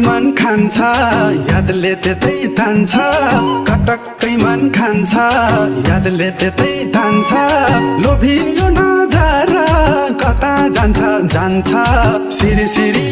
मन खान्छ यादले त्यतै तान्छ कटक्कै मन खान्छ यादले त्यतै तान्छ लोभियो नजर कता जान्छ जान्छ सिरी सिरी